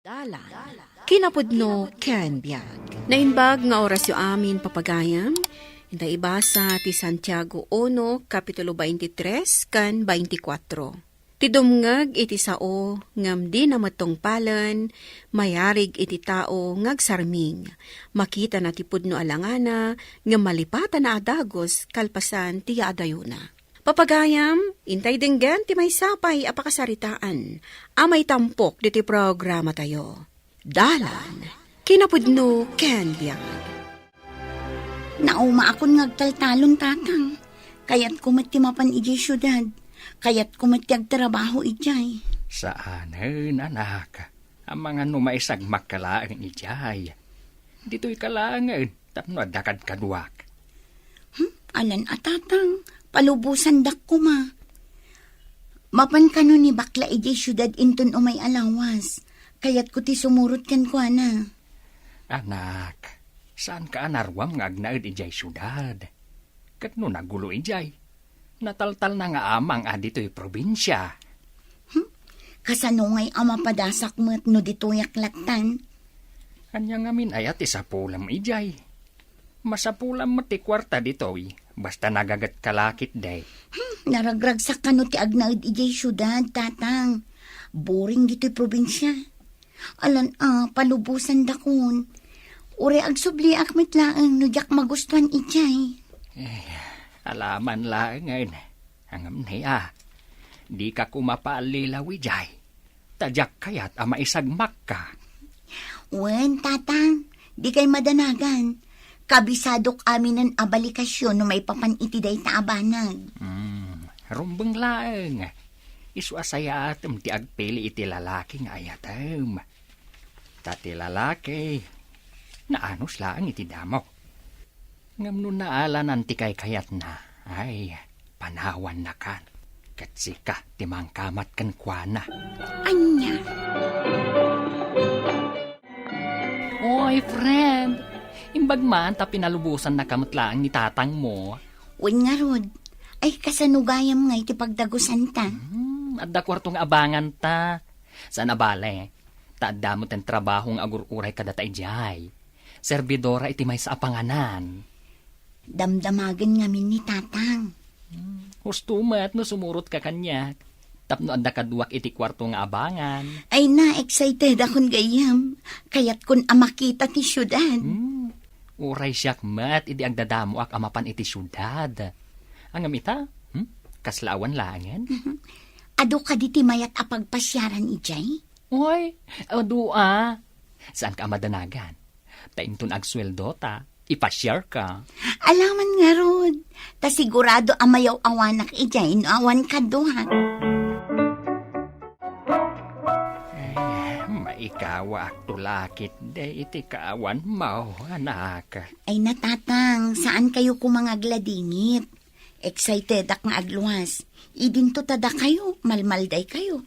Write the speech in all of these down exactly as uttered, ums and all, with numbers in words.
Dalan, kinapudno ken biag. Naimbag nga orasyo amin, papagayam. Inta ibasa ti Santiago uno, kapitulo twenty-tres ken twenty-four. Ti dumngeg iti sao ngem dina met tungpalen, mayarig iti tao nga agsarming. Makitana ti pudno a langana ngem malipatana a dagus kalpasan ti yaadayona. Papagayam, intay denggen ti maysa pay a pakasaritaan a maitampok ditoy programatayo. Dalan, kinapudno ken biag. Naumaakon nga agtaltalon, Tatang. Kayatko met ti mapan idiay siudad. Kayatko met ti agtrabaho idiay. Saanen, anak. Amangan no maisagmakka laeng idiay. Ditoyka laengen tapno adda kadkaduak. Hmm, alan a, Tatang, palubosandak koma. Mapan kano ni bakla idiay siudad inton umay a lawas. Kayatko ti sumurot kenkuana. Anak, saanka a naruam nga agnaed idiay siudad. Ket no nagulo idiay, nataltalna nga amang a ditoy probinsia. Hmm? Kasano ngay a mapadasak met no ditoyak lattan? Ania ngamin aya ti sapulem idiay? Masapulam met ti kuarta ditoy, basta nagagetka la ketdi. Hmm, naragragsak kano ti agnaed idiay siudad, Tatang. Boring ditoy probinsia. Alan a, palubosandakon. Uray agsubliak met laeng no diak magustuan idiay. Eh, alaman laengen. Ngem ni a, dika koma paallilaw idiay. Ta diak kayat a maisagmakka. Wen, Tatang, dikay madanagan. Kabisadok aminen a balikasyo no maipapan iti dayta a banag. Hmm, rumbeng laeng. Isu a sayaatem ti agpili iti lalaki nga ayatem. Ta ti lalaki, naanus laeng iti damo. Ngem no naalanan ti kaykayatna, ay, panawannakan. Ket sika ti mangkamat kenkuana. Ania? Oy, friend! Imbag man ta pinalubosannaka met laeng ni tatangmo. Wen ngarud, ay kasano gayam nga iti pagdagusanta? Hmm, adda kuarto nga abanganta. Saan a bale, ta adda met ti trabaho nga agur-uray kadata idiay. Serbidora iti maysa a panganan. Damdamagen ngamin ni Tatang. Hmm, husto met no sumurotka kaniak. Tapno adda kaduak iti kuarto nga abangan. Ay na, excited akon gayyem. Kayatkon a makita ti siudad. Hmm, uray siak met idi agdadamoak a mapan iti siudad. Ngem ita, hmm? Kasla awan laengen? Mhm. Adu kadi ti mayat a pagpasiaran idiay? Uy, adu a. Saanka a madanagan? Ta inton agsueldota, ipasiarka. Alaman ngarud, ta sigurado a mayaw-awanak idiay no awan kaduak. Ay, maikawaakto la ketdi iti kaawanmo, anak. Ay na, Tatang, saankayo koma nga agladingit. Excitedak nga agluas. Idinto ta dakayo, malmaldaykayo.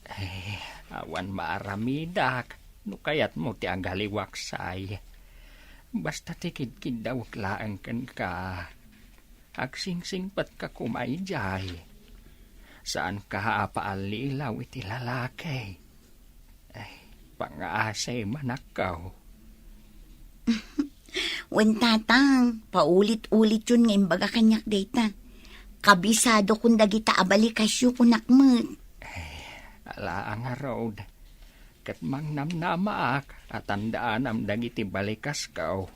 Ay, awan maaramidak no kayatmo ti agaliwaksay. Basta ti kidkiddawek laeng kenka. Agsingsingpetka koma idiay. Saanka a paallilaw iti lalaki. Ay, pangaasi manakkaw. Wen, Tatang, paulit-ulityon nga imbaga kaniak dayta. Kabisadokon dagita a balikasyo, kunak met. Ay, ala a ngarud. Ket mangnamnamaak a tandaanam dagiti balikasko.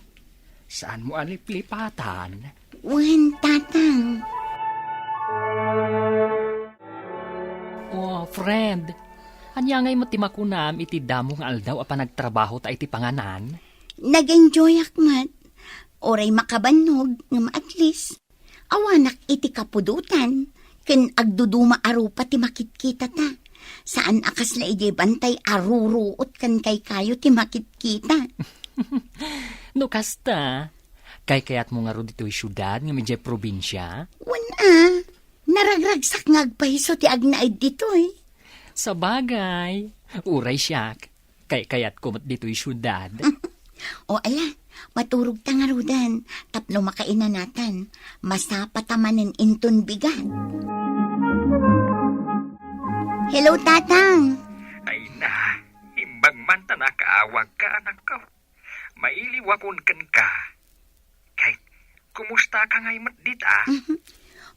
Saanmo a liplipatan? Wen, Tatang. Oh, friend, ania ngay met ti makunam iti damo nga aldaw a panagtrabahota iti panganan? Nag-enjoyak met. Uray makabannog, ngem at least, awanak iti kapudotan, ken agduduma a rupa ti makitkitata. Saan a kasla idiay bantay a ruruot ken kaykayo ti makitkita. No kasta, kaykayatmo ngarud ditoy siudad ngem idiay probinsia? Wen a, naragragsak nga agpaiso ti agnaed ditoy. Sabagay, uray siak, kaykayatko met ditoy siudad. O ala, maturogta ngaruden, tapno makainanatan. Masapata manen inton bigat. Hello, Tatang. Ay na, imbag Awagka, anakko. Mailiwakon kenka. Kay, kumustaka ngay met dita? Mhm.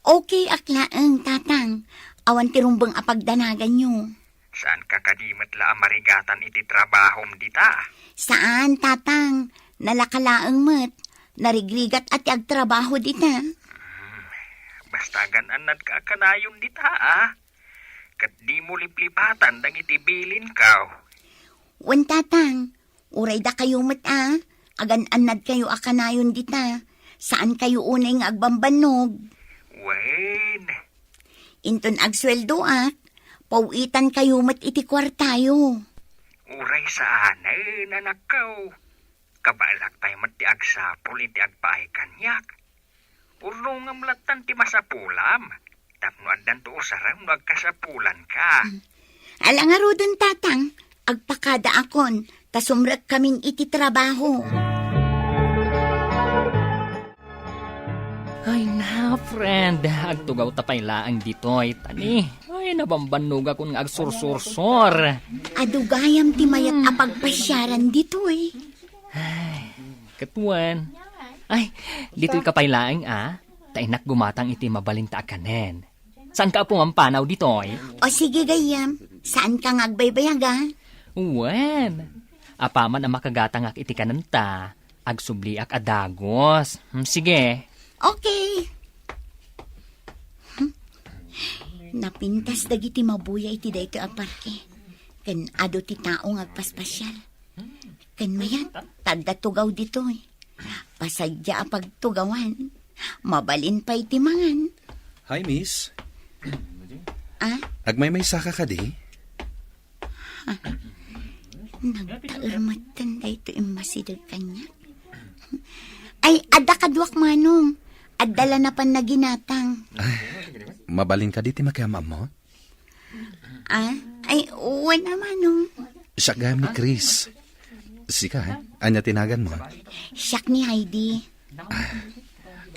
Okay ak laeng, Tatang. Awan ti rumbeng a pagdanaganyo. Saanka kadi met la a marigatan iti trabahom dita? Saan, Tatang. Nalaka laeng met. Narigrigat a ti agtrabaho dita. Hmm. Basta agan-annadka a kanayon dita, a? Ket dimo liplipatan dagiti bilinko. Wen, Tatang, uray dakayo met a, agan-annadkayo a kanayon dita, saankayo unay nga agbambannog. Wen. Inton agsueldoak, paw-itankayo met iti kuartayo. Uray saanen, anakko. Kabaelak pay met ti agsapul iti agpaay kaniak. Urnongam lattan ti masapulam, tapno addanto usarem no agkasapulanka. Hmm. Ala ngaruden, Tatang, agpakadaakon, ta sumrekkamin iti trabaho. Ay na, friend, agtugaw ta pay laeng ditoy, tani. Ay, nabambannogakon nga agsursursor. Adu gayam ti mayat a pagpasiaran ditoy. Ay, ket wen. Ay, ditoyka pay laeng, a? Ta innak gumatang iti mabalinta a kanen. Saanka a pumampanaw ditoy? O sige, gayyem. Saanka nga agbaybayag, a? Wen. Apaman a makagatangak iti kanenta, agsubliak a dagus. Hmm, sige. Okay. Hmm. Napintas dagiti mabuya iti daytoy a parke. Ken adu ti tao nga agpaspasial. Ken mayat, ta adda tugaw ditoy. Pasadia a pagtugawan. Mabalin pay ti mangan. Hi, miss. Ah? Agmaymaysaka kadi? Ah, nagtaer metten daytoy immasideg kaniak. Ay, adda kaduak, Manong. Adda la napan naginatang. Ay, mabalin kadi ti makiam-ammo? Ah? Ay, wen a, Manong. Siak gayam ni Chris. Sika, ania ti naganmo? Siak ni Heidi. Ah,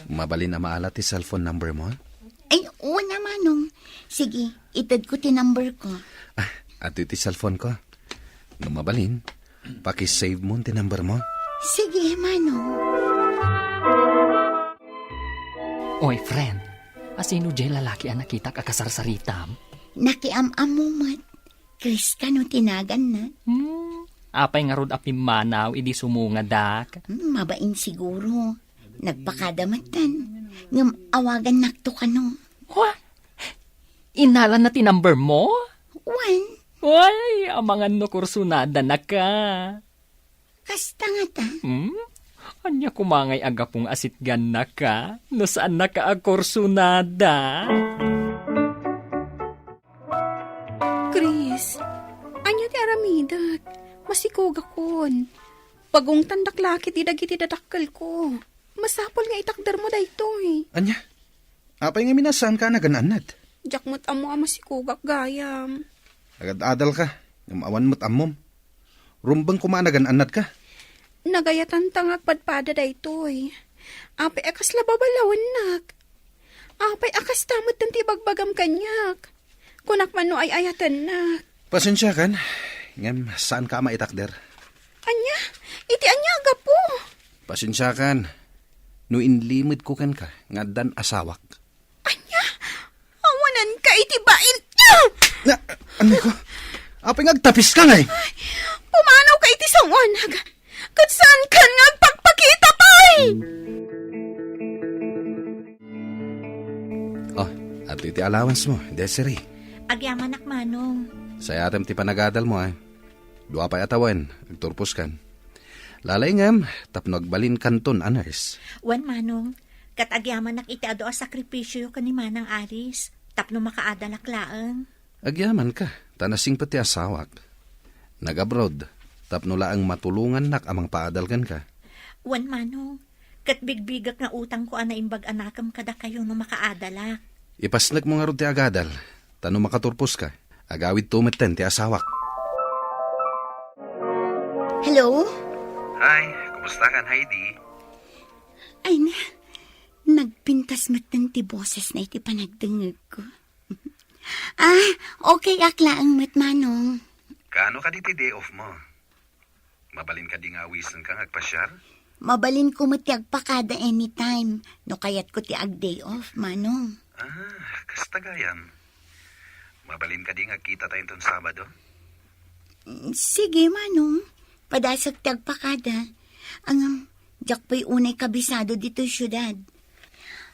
mabalin a maala ti cellphone number mo? Ay, wen a, Manong. Sige, itedko ti number ko. Ah, adtoy ti cellphone ko. No mabalin, pakisave mo ti number mo. Sige, Manong. Oy, friend, asino diay lalaki a nakitak a kasarsaritam? Nakiam-ammo met. Chris kano ti naganna? Hmm, apay ngarud a pimmanaw idi sumungadak? Hmm, mabain siguro. Nagpakada metten. Ngem awagannakto kano. Wa? Innalanna ti number mo? Wen. Way, amangan no kursunada naka. Kasta ngata? Hmm? Ania koma ngay a gapu nga asitgannaka no saannaka a kursunada? Chris, ania ti aramidek? Masikogakon. Pagungtandak la ketdi dagiti dadakkelko. Masapul nga itakdermo daytoy. Ania? Apay ngamin a saanka a nagan-annad? Diak met ammo a masikogak gayam. Agad-adalka, ngem awan met ammom. Rumbeng koma a nagan-annadka. Nagayatanta nga agpadpada daytoy. Apay a kasla babalawennak? Apay a kasta metten ti ibagbagam kaniak? Kunak man no ay-ayatennak. Pasensiakan, ngem saanka a maitakder. Ania? Iti ania a gapu? Pasensiakan, no inlimedko kenka nga addan asawak. Ania? Awananka iti bain. Na, anay ko? Apay nga agtapiska ngay? Ay, pumanawka iti sanguanag. Ket saankan nga agpakpakita pay? Oh, adtoy ti allowance mo, Desiree. Agyamanak, Manong. Sayatem ti panagadal mo, a. Dua pay a tawen, agturposkan. Lalaingem, tapno agbalinkanton a nurse. Wen, Manong, ket agyamanak iti adu a sakripisio ken ni Manang Alice, tapno makaadalak laeng. Agyamanka, ta nasingpet ti asawak. Nag-abroad, tapno laeng matulongannak a mangpaadal kenka. Wen, Manong, ket bigbigek nga utangko a naimbag a nakem kadakayo no makaadalak. Ipasnekmo ngarud ti agadal, ta no makaturposka, agawidto metten ti asawak. Hello? Hi, kumusta kan, Heidi? Ay na, nagpintas metten ti bosesna iti panagdengngegko. Ah, okay ak laeng met, Manong. Kaano kadi ti day off mo? Mabalin kadi nga awisenka nga agpasiar? Mabalinko met ti agpakada anytime, no kayatko ti ag-day off, Manong. Ah, kasta gayam. Mabalin kadi nga agkitata inton Sabado? Mm, sige, Manong. Padasek ti agpakada. Ngem, diak pay unay kabisado ditoy siudad.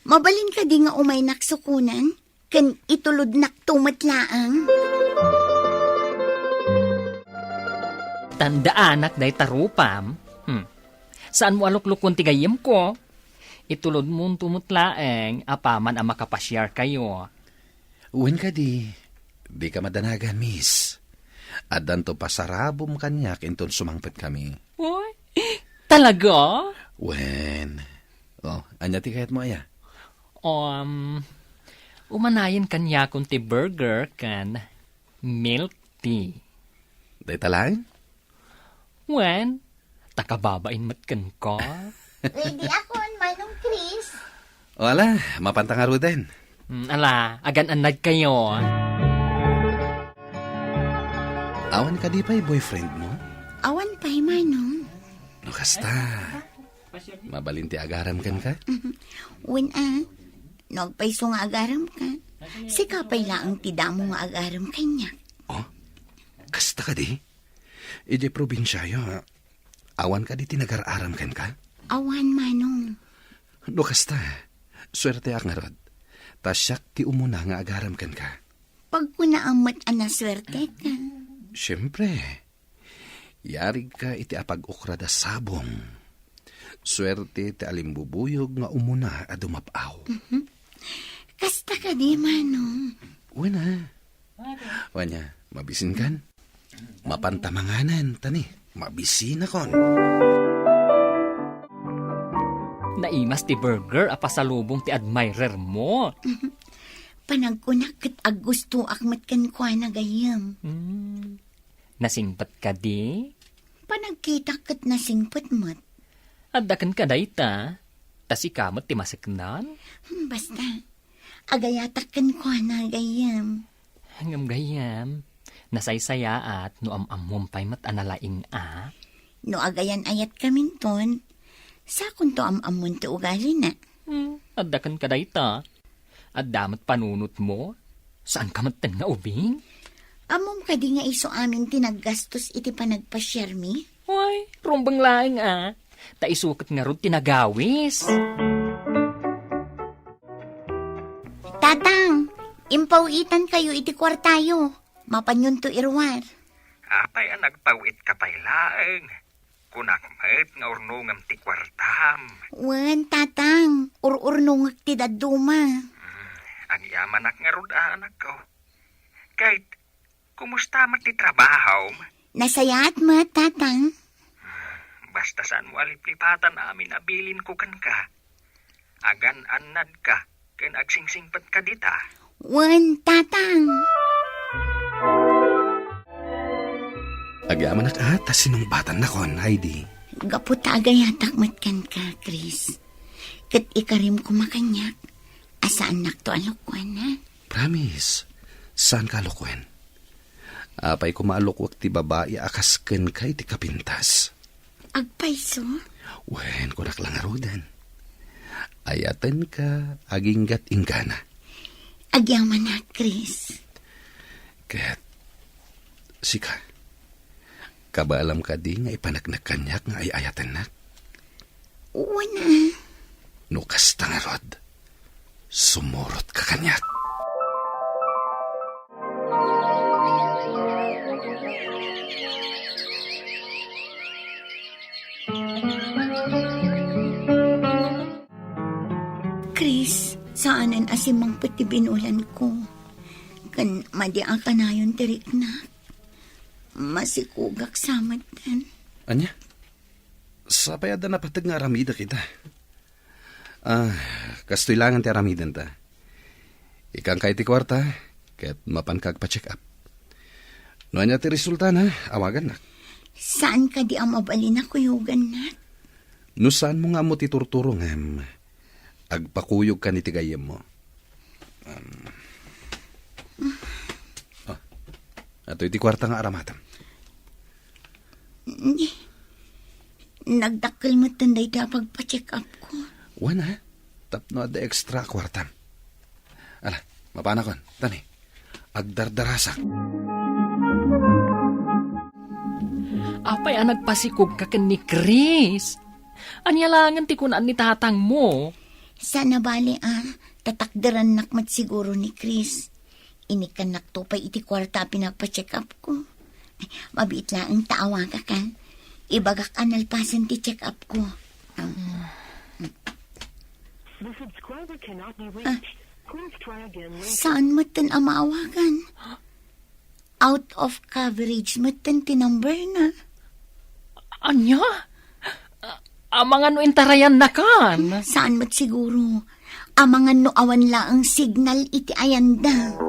Mabalin kadi nga umaynak sukonan? Ken itulodnakto met laeng? Tandaanak dayta rupam. Hmm. Saanmo a luklukon ti gayyemko. Itulodmonto met laeng apaman a makapasiarkayo. Wen kadi, dika madanagan, miss. Addanto pasarabom kaniak inton sumangpetkami. Uy, talaga? Wen. Oh, ania ti kayatmo aya? Um, umanayen kaniakon ti burger ken milk tea. Dayta laeng? Wen, ta kababain met kenka. Ready akon, Manong Chris. O ala, mapanta ngaruden. Mm, ala, agan-annadkayo. Awan kadi pay boyfriendmo? Awan pay, Manong. No kasta, mabalin ti agaram kenka? Wen a, no agpayso nga agaramka, sika pay laeng ti damo nga agaram kaniak. Oh? Kasta kadi? Idiay probinsiayo, awan kadi ti nagar-aram kenka? Awan, Manong. No kasta, suerteak ngarud. Ta siak ti umuna nga agaram kenka. Pagkunaam met a nasuerteka. Siempre. Yarigka iti apag-ukrad a sabong. Suerte ti alimbubuyog nga umuna a dumap-aw. Mhm. Kasta kadi, Manong? Wen a. Wen a, mabisinkan? Mapanta manganen, ta ni, mabisinakon. Naimas ti burger a pasalubong ti admirermo. Panagkunak ket aggustoak met kenkuana gayyem. Hmm. Nasingpet kadi? Panagkitak ket nasingpet met. Adda kenka dayta, ta sika met ti maseknan? Hmm, basta, agayatak kenkuana gayyem. Ngem gayyem, nasaysayaat no am-ammom pay met a nalaing a. No agayan-ayatkaminton, sakonto am-ammon ti ugalina. Hmm, adda kenka dayta. Adda met panunotmo? Saanka metten nga ubing? Ammom kadi nga isu amin ti naggastos iti panagpasiarmi? Way, rumbeng laeng a. Ta isu ket ngarud ti nagawis. Tatang, impaw-itankayo iti kuartayo. Mapanyonto iruar. Apay a nagpaw-itka pay laeng? Kunak met nga urnongem ti kuartam. Wen, Tatang, ur-urnongek ti dadduma. Hmm, agyamanak ngarud a, anakko. Ket, kumusta met ti trabahom? Nasayaat met, Tatang. Hmm, basta saanmo a liplipatan amin a bilinko kenka. Agan-annadka ken agsingsingpetka dita. Wen, Tatang. Agyamanak a ta sinungbatannakon, Heidi. Gapu ta agayatak met kenka, Chris. Ket ikarim koma kaniak a saannakto a lokoen, ha? Promise, saanka a lokoen. Apay koma a lokoek ti babai a kas kenka iti kapintas? Agpayso? Wen, kunak la ngaruden. Ayatenka agingga't inggana. Agyamanak, Chris. Ket, sika, kabaelam kadi nga ipaneknek kaniak nga ay-ayatennak? Wen a. No kasta ngarud, sumurotka kaniak. Chris, saanen a simmangpet ti binulanko. Ken madi a kanayon ti riknak. Masikogak sa metten. Ania? Sapay adda napateg nga aramidek ita. Ah, kastoy laengen ti aramidenta. Ikanka iti kuarta, ket mapanka agpa-check up. No ania ti resultana, awagannak. Saan kadi a mabalin a kuyogannak? No saanmo nga ammo ti turturo ngem, agpakuyogkan iti gayyemmo. Um, oh, atoy ti kuarta nga aramatem. Ni, Nagdakkel metten dayta a pagpa-check-up ko. Wen, ha? Tapno adda extra a kuartam. Ala, mapanakon, tani. Agdardarasak. Apay a nagpasikogka ken ni Chris? Ania laengen ti kunaan ni tatangmo? Saan a bali a tatakderannak met siguro ni Chris. Inikkannakto pay iti kuarta a pinagpa-check-up ko. Mabiit laeng ta awagakan. Ibagak a nalpasen ti check-up ko. Um, The subscriber cannot be reached. Please try again later. Saan metten a maawagan? Out of coverage metten ti number na. Ania? A-, amangan no intarayannakan? Saan met siguro? Amangan no awan laeng signal iti ayanda.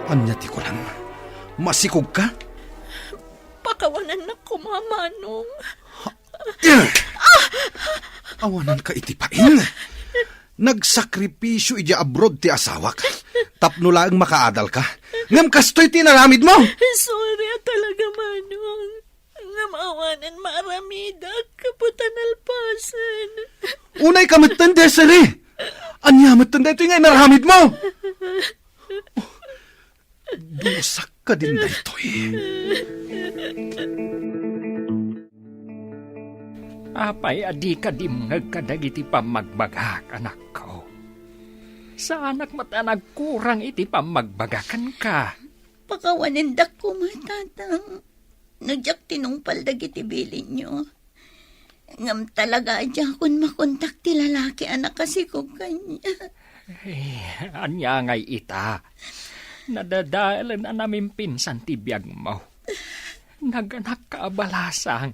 Ania ti kunam? Masikogka? Pakawanannak koma, Manong. Awananka iti pain. Nagsakripisyo idiay abroad ti asawak tapno laeng makaadalka. Ngem kastoy ti inaramidmo. Sorry a talaga, Manong. Ngem awanen maaramidak, gapu ta nalpasen. Unayka metten, Desiree. Ania metten daytoy nga inaramidmo? Dusak kadin daytoy. Apay a dika dimngeg kadagiti pammagbagak, anakko? Saanak met a nagkurang iti pammagbagak kenka. Pakawanendak koma, Tatang. No diak tinungpal dagiti bilinyo. Ngem talaga a diakon makontak ti lalaki a nakasikog kaniak. Eh, ania ngay ita? Nadadaelen a namimpinsan ti biagmo. Naganakka a balasang.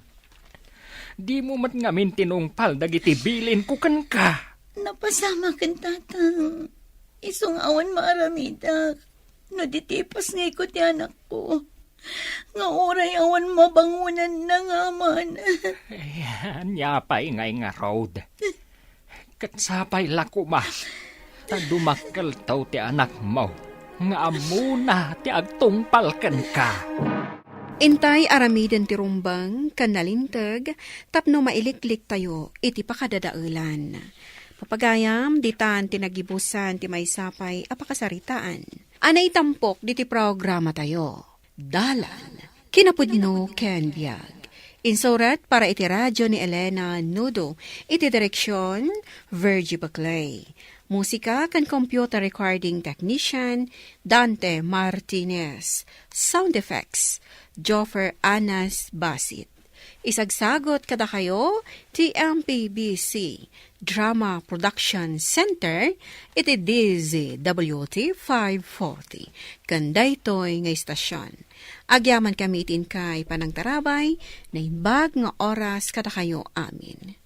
Dimo met ngamin tinungpal dagiti bilinko kenka. Napasamaken, Tatang. Isu nga awan maaramidak. No di ti ipasngayko ti anakko, nga uray awan mabangonanna nga aman. Eh, ania pay ngay ngarud? Ket sapay la koma ta dumakkelto ti anakmo nga ammona ti agtungpal kenka. Intay aramiden ti rumbeng ken nalinteg tapno mailikliktayo iti pakadadaelan. Papagayam, ditan ti nagibusan ti maysa pay a pakasaritaan a naitampok diti programatayo. Dalan, kinapudno ken biag. Insurat para iti radio ni Elena Nudo, iti direksion, Virgie Baclay. Musika ken computer recording technician, Dante Martinez. Sound effects, Joffer Anas Basit. Isagsagot kadakayo ti M P B C Drama Production Center iti D Z W T five forty ken daytoy nga istasyon. Agyamankami iti inkay panangtarabay, naimbag nga oras kadakayo amin.